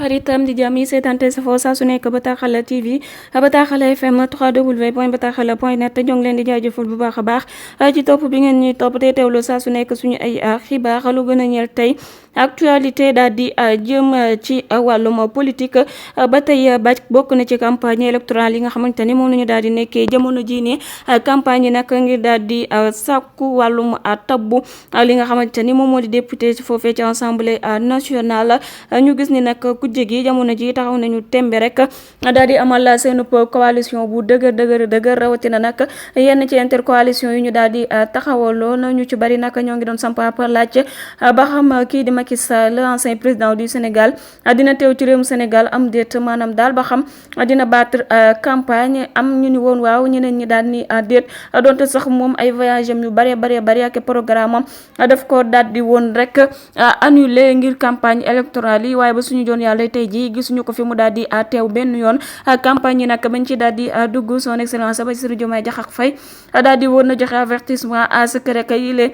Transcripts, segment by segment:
xaritam di jàmm yi seetante sa foo saa su nekk Bataaxal TV Bataaxal FM 3w.bataaxal.net ñoo ngi leen di jaajëfal bu baax a baax ci topp bi ngeen ñuy topp te teewlu saa su nekk suñu ay xibaar lu gën a ñeel tey actualité daal di jëm ci wàllum politique ba tey bokk na ci campagne électorale yi nga xamante ni moom la ñu daal di nekkee jamono jii nii campagne yi nag ngir daal di sàkku wàllum tabbu li nga xamante ni moom moo di député ci foofee ci assemblée nationale. ñu gis ni nag kujje gi jamono ji taxaw nañu tembe rek daal di amal seen coalition bu dëgër rawatina nag yenn ci intercoalition yi ñu daal di taxawaloo ñu ci bari nag ñoo ngi doon samp ab laaj ba xam kii di Macky Sall l'ancien président du Sénégal dina teew ci réewum Sénégal am déet maanaam daal ba xam dina battre campagne am ñu ni woon waaw ñeneen ñi daal ni déet donte sax moom ay voyage am yu bari ak programme am daf ko daal di woon rek annulé ngir campagne électorale yi waaye ba suñu joon yàlla tey ji gisuñu ko fi mu daal di teew benn yoon campagne yi nag bañ ci daal di dugg son excellence Bassirou Diomaye Diakhar Faye daal di woon na joxe avertissement à ce que rek yi les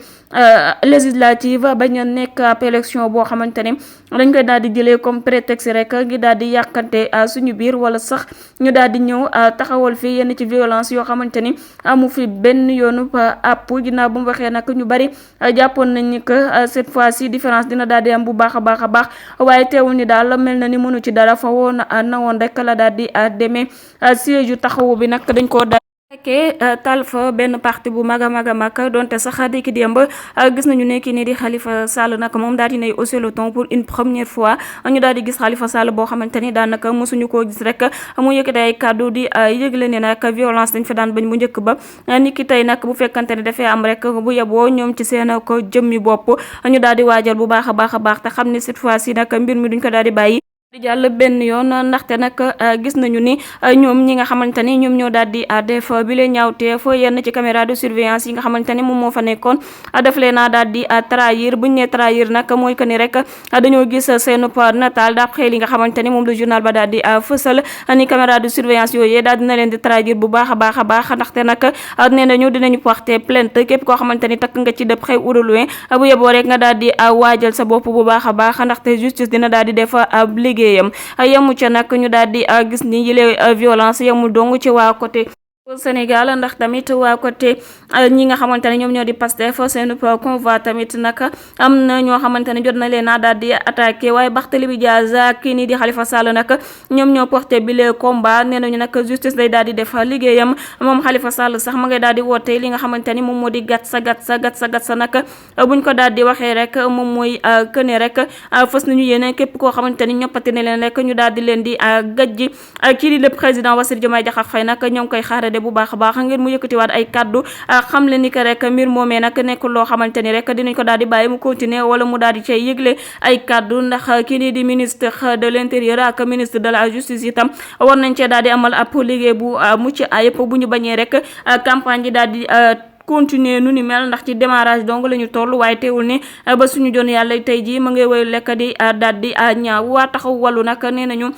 législative bañ a nekk ab élection boo xamante ne dañ koy daal di jëlee comme prétexte rek ngi daal di yàqante suñu biir wala sax ñu daal di ñëw taxawal fi yenn ci violence yoo xamante ni amu fi benn yoonu àpp ginnaaw bu mu waxee nag ñu bari jàppoon nañ ni que cette fois-ci différence dina daal di am bu baax a baax waaye teewul ni daal mel na ni mënu ci dara fa woon na woon rek la daal di demee siège yu taxawu bi nag dañ koo fekkee tal fa benn parti bu mag a mag donte sax dikki démb gis nañu ne kii nii di Khalifa Sall nag moom daal di nay hausser le ton pour une première fois ñu daal di gis Khalifa Sall boo xamante ni daanaka mosuñu koo gis rek mu yëkkati ay kàddu di yëgle ne nag violence dañ fa daan bañ bu njëkk ba ni ki tey nag bu fekkante ne dafay am rek bu yeboo ñoom ci seen ko jëmmi bopp ñu daal di waajal bu baax a baax te xam ne cette fois ci nag mbir mi duñ ko daal di bàyyi di jàll benn yoon ndaxte nag gis nañu ni ñoom ñi nga xamante ni ñoom ñoo daal di def bi lee ñaawteef yenn ci caméra de surveillance yi nga xamante ni moom moo fa nekkoon def leen naa daal di trahir buñ ne trahir nag mooy que ni rek dañoo gis seen nataal daap xel yi nga xamante ni moom la journal ba daal di fësal ni caméra de surveillance yooyu daal dina leen di trahir bu baax a baax ndaxte nag nee nañu dinañu porter plainte képp koo xamante ni takk nga ci de près ou de loin bu yeboo rek nga daal di waajal sa bopp bu baax a baax ndaxte justice dina daal di def liggéey yemu ca nag ñu daal di gis ni yile violence yemul dong ci waa côté Sénégal ndax tamit waa côté ñi nga xamante ne ñoom ñoo di Pastef seen convoi tamit nag am na ñoo xamante ne jot na leen a daal di attaqué waaye Barthélémy Dias ak kii nii di Khalifa Sall nag ñoom ñoo porté bi le combat nee nañu nag justice lay daal di def liggéeyam moom Khalifa Sall sax ma ngay daal di woote li nga xamante ni moom moo di gat sa nag buñ ko daal di waxee rek moom mooy këne rek fës nañu yéene képp koo xamante ni ñoppati ne leen rek ñu daal di leen di gajji kii di le président Bassirou Diomaye Diakhar Faye nag ñoo ngi koy xaarade bu baax a baax ngir mu yëkkatiwaat ay kaddu xam le ni que rek mbir moomee nag nekkul loo xamante ni rek dinañ ko daal di bàyyi mu continuer wala mu daal di cay yëgle ay kaddu ndax kii nii di ministre de l'intérieur ak ministre de la justice itam war nañ cee daal di amal ab liggéey bu mucc ayib bu ñu bañee rek campagne ji daal di continuer nu ni mel ndax ci démarrage donc la ñu toll waaye teewul ni ba suñu jon yàlla tey jii ma ngay woy lekk di daal di ñaaw waa taxaw wàllu nag nee nañu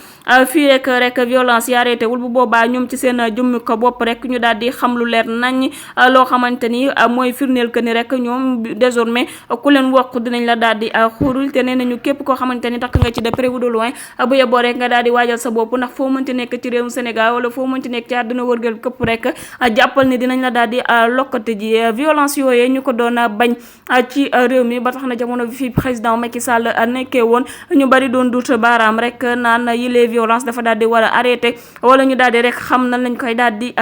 fii rek violence yi arrêté wul bu boobaa ñoom ci seen jëmmi ko bopp rek ñu daal di xam lu leer nañ loo xamante ni mooy firndeel que ni rek ñoom désormais ku leen wax dinañ la daal di xuurul te nee nañu képp koo xamante ni takk nga ci de près ou de loin bu yeboo rek nga daal di waajal sa bopp ndax foo mënti nekk ci réewum Sénégal wala foo mënti nekk ci àdduna wërgal këpp rek jàppal ni dinañ la daal di lokkati ji violence yooyee ñu ko doon bañ ci réew mi ba tax na jamono bi fi président Macky Sall nekkee woon ñu bari doon dut baaraam rek naan yile violence dafa daal di war a arrêté wala ñu daal di rek xam nan lañ koy daal di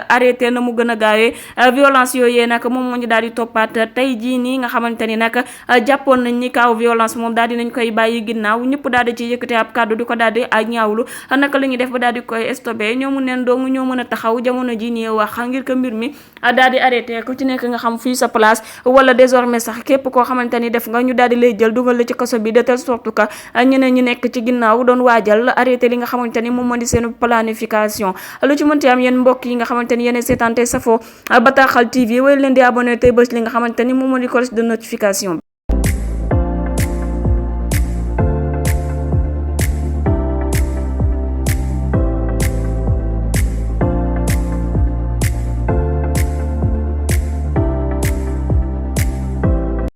arrêté na mu gën a gaawee violence yooyee nag moom moo ñu daal di toppaat tey jii nii nga xamante ni nag jàppoon nañ ni kaw violence moom daal di nañ koy bàyyi ginnaaw ñëpp daal di ci yëkkate ab kàddu di ko daal di ñaawlu naka la ñuy def ba daal di koy stoppé ñoomu neen dong ñoo mën a taxaw jamono ji nii wax ngir que mbir mi daal di arrêté ku ci nekk nga xam fii sa place wala désormais sax képp koo xamante ni def nga ñu daal di lay jël dugal la ci kaso bi de telle sorte que ñeneen ñi nekk ci ginnaaw doon waajal arrêté li nga xamante ni moom moo di seen planification lu ci mënti am yéen mbokk yi nga xamante ni yéen seetaan tey safoo Bataaxal TV way leen di abonné tey bës li nga xamante ni moom moo di cloche de notification bi